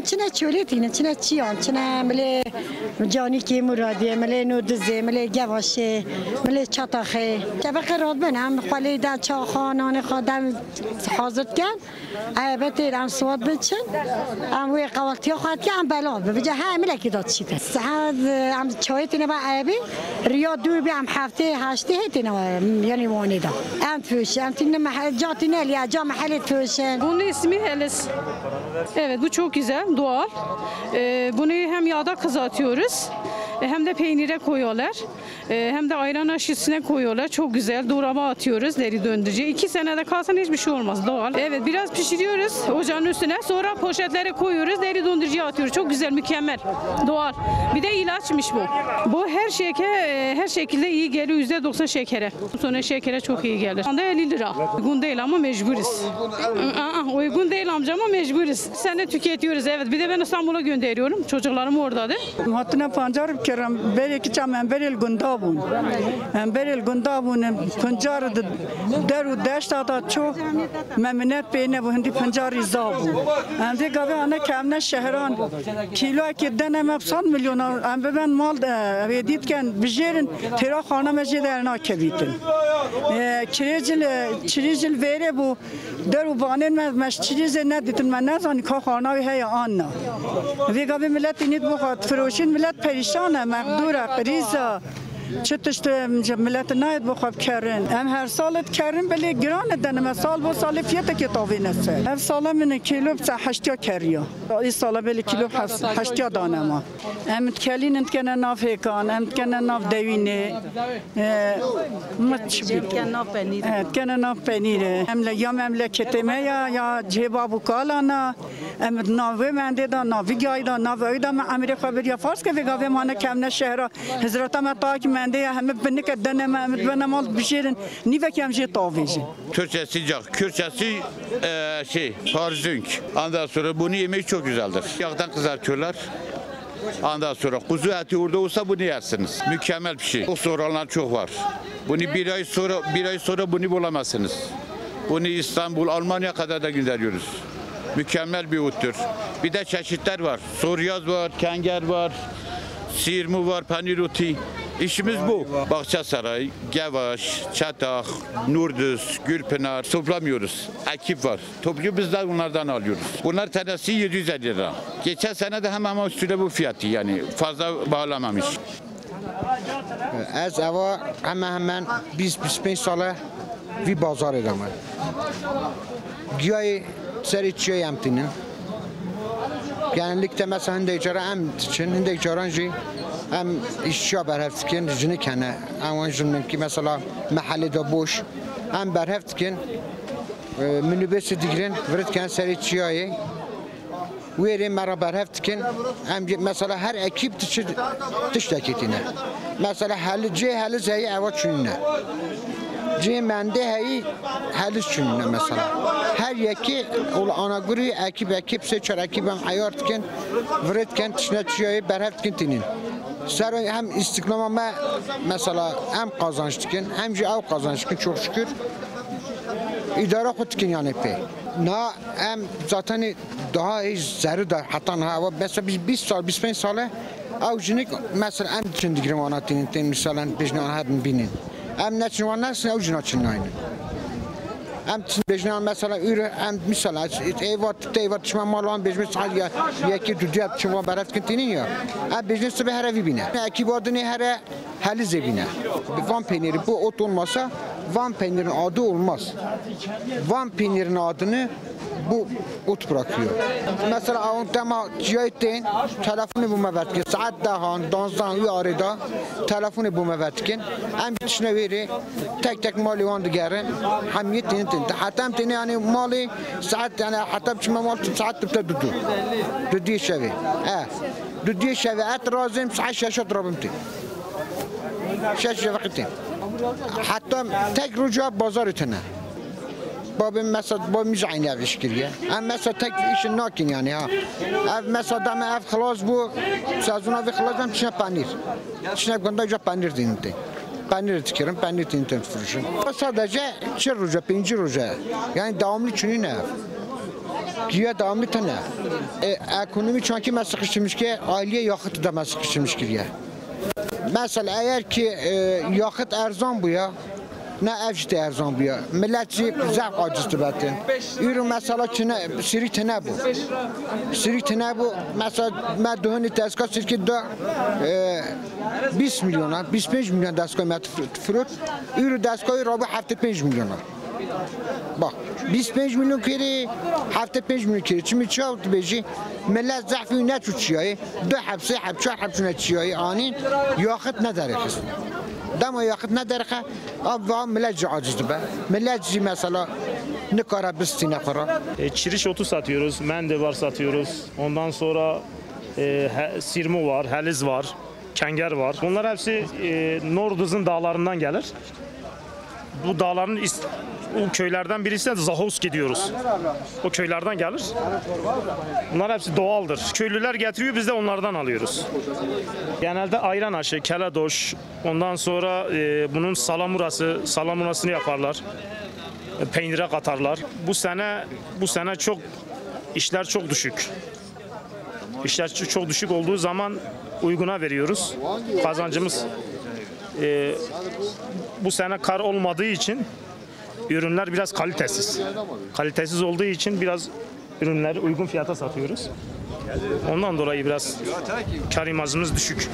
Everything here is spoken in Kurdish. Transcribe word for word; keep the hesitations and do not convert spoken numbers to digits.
Çine çolê tînin, çine çiyan, çine milê Canîkê Muradiyê, milê Nûdizê, milê Gevaşê, milê Çataxê. Tebeqê radbin, em xwelê de çaxa, nanê xwe dem hazir dikin. Ebe têr em siwat biçin. Em wê qewatiya xwe dikin, em belav bin. Bice he milekî da çî te. Saet, em çayê têne ba ebî. Riya dû bî, em heftê heştê hê têne, yanî wanê da. Em tfûşin, em tîne mehe-, ca tîne liya, ca mehelê tfûşin. Bunun ismi helis. Evet, bu çok güzel, doğal. Ee, bunu hem yağda kızartıyoruz, e, hem de peynire koyuyorlar. E, hem de ayran aşısına koyuyorlar. Çok güzel. Dolaba atıyoruz, deri döndürücü. İki senede kalsın, hiçbir şey olmaz. Doğal. Evet, biraz pişiriyoruz ocağın üstüne. Sonra poşetlere koyuyoruz, deri dondurucuya atıyoruz. Çok güzel, mükemmel. Doğal. Bir de ilaçmış bu. Bu her şeke, e, her şekilde iyi geliyor. Yüzde doksan şekere. Sonra şekere çok iyi gelir. Şu anda elli lira. Uygun değil ama mecburuz. Aa, uygun değil amca ama mecburuz. Sene tüketiyoruz, evet. Bir de ben İstanbul'a gönderiyorum. Çocuklarım oradadır. Em hatine pancar bikirin, berê kiça me em berê li gunda bûn. Em berê li gunda bûn, em pancar di der û deşta da çû, me minet pê nebû, hindî pancarî za bû. Em vê gavê hane kevne şehran, kîloyekê dene me sed milyon, em biben mal de, hêdî dikin, bijêrin, têra xana me jê dernakevîtin. E, kirê jî li, çirî jî li vêrê bû, Der û banên me, me çirî zê nedîtin, me nezanî ka xana wî heye an na. Vê gavê milet înît bo xwe difiroşîn, milet perîşan e, mexdûr e, qirîz e. Çi tişt e, milet nayêt bo xwe bikerin. Em her sal dikerin, belê giran e dene me, sal bo salê fiyetekê tavêne ser. Ev sala min e kîlo bi heştiya keriya. Îsala belê kîlo bi heştiya dane ma. Em dikelînin dikene nav hêkan, em dikene nav dewînê. E, Mit çi bî? Dikene nav penîrê. E, dikene nav penîrê. Em le, ya memleketê me ya, ya cihê bab û kalan a. Em di nav wê mendê de, nav vî gayî de, nav ewî de me emirê xwe biriya farz ke vê gavê mane kevne şehra. Hizreta me takî mendê ya, heme binike dene me, em dibene mal bijêrin. Nîvekî em jê tavêjin. Türkçesi cak, Kürtçesi, e, şey, parzünk. Ondan sonra bunu yemek çok güzeldir. Yağdan kızartıyorlar. Ondan sonra kuzu eti orada olsa bunu yersiniz. Mükemmel bir şey. O soranlar çok var. Bunu bir ay sonra, bir ay sonra bunu bulamazsınız. Bunu İstanbul, Almanya kadar da gönderiyoruz. Mükemmel bir ottur. Bir de çeşitler var. Soryaz var, kenger var, sirmu var, panir otu. İşimiz bu. Bahçesaray, Gevaş, Çatak, Nurduz, Gülpınar toplamıyoruz. Ekip var. Topluyor, biz de onlardan alıyoruz. Bunlar tanesi yedi yüz elli lira. Geçen sene de hemen hemen üstüne bu fiyatı, yani fazla bağlamamış. Ez eva hemen hemen bîst bîst pênc sal e vî bazarê de me. Giyayê serê çiyayê em tînin. Genellikle mesela hindek cara em diçin, hindek caran jî em îşçiya berhev dikin, jinik hene. Em wan jin ki mesela mehelê de boş. Em berhev dikin, e, minibêsê digrin, vir dikin serê çiyayê. Wê rê me re berhev dikin. Em, mesela her ekîp diçi tiştekî tîne. Mesela heli, cê heliz heyî eva çûnîne. Cê mendê heyî heliz çûnîne mesela. Her yekê ol anagurî ekîp ekîp sê çar ekîp em eyar dikin. Virê dikin tişne çiyayê berhev dikin tînin. Ser hem îstiklama me mesela em qazanç dikin hem jî ew qazanç dikin çok şükür. Îdara xwe dikin yani pê. Na Em zaten daha hiç zerû da heta niha ewa mesela biz bîst sal, bîst pênc sal e ew jinik mesela em diçin digirin wana tînin tên misalan bêjin aniha din bînin. Em neçin wan nesin ew jina çin naynin. Em diçin bêjin mesela ûr em misalan êva teyva tişme mal wan bêjme saet ya yekî dudiya diçin wan beref dikin tînin ya. Em bêjin sibe here vî bîne. Ekîba dinê here Helizê bîne. Van peyniri bu ot olmasa, van peynirin adı olmaz. Van peynirin adını bu ot bırakıyor. Mesela awun tema ciyaytên telefonu bu mevetkin. Saat dehan, danzdan, uy arada telefonu bu mevetkin. Em bitişine veri tek tek mali wan digerin. Hemiyet tinin tin. Hatta em tinin yani mali saat yani hatta biçime mal saat tüpte dudu. Dudu şevi. E. Dudu şevi et razim saat şeşe drabim tin. Şeş veqitê. Heta tek roja bazarê tine. Babê mesela, babê min jî eynî ev iş kiriye. Em mesela tek îş nakin yani ha. Ev mesela deme ev xilas bû, sezona vê xilas em çine penîr. Çine gunda ja penîr dînin tê. Penîr dikirin, penîr tînin tînin difirûşin. Sadece çil roja, pêncî roja. Yani devamlı çinî ne. Giya devamlı tine. E, ekonomi çankî me sıkıştırmış ki, aileye yakıtı da me sıkıştırmış kiriye. Mesela eğer ki, e, yakıt erzan bu ya, ne ev jî tê erzan bûya. Millet jî zehf aciz dibe. Îro mesela çine, sirî tine bû. Sirî tine bû. Mesela me duhunî tezka sirkî da, e, bîst milyona, bîst pênc milyon dezka me tifirot. Îro dezka rabû heftê pênc milyona. Bak, bîst pênc milyon kirî, heftê pênc milyon kirî. Çimî çaw dibêjî, millet zehfî neçû çiyayê, du heb, sê heb, çar heb çûne çiyayê anîn, yaxit nederêxist. Dema yaxit nederexe, ev va millet jî aciz dibe. Millet jî mesela nikare bistîne xwe re. E, çiriş otu satıyoruz, mendil var satıyoruz. Ondan sonra, e, he- sirmo var, heliz var, kenger var. Bunlar hepsi, e, Norduz'un dağlarından gelir. Bu dağların is- o köylerden birisi de Zahovski diyoruz. O köylerden gelir. Bunlar hepsi doğaldır. Köylüler getiriyor, biz de onlardan alıyoruz. Genelde ayran aşı, keledoş, ondan sonra, e, bunun salamurası, salamurasını yaparlar. E, peynire katarlar. Bu sene, bu sene çok, işler çok düşük. İşler ço- çok düşük olduğu zaman uyguna veriyoruz. Kazancımız, e, bu sene kar olmadığı için ürünler biraz kalitesiz. Kalitesiz olduğu için biraz ürünleri uygun fiyata satıyoruz. Ondan dolayı biraz kar imajımız düşük.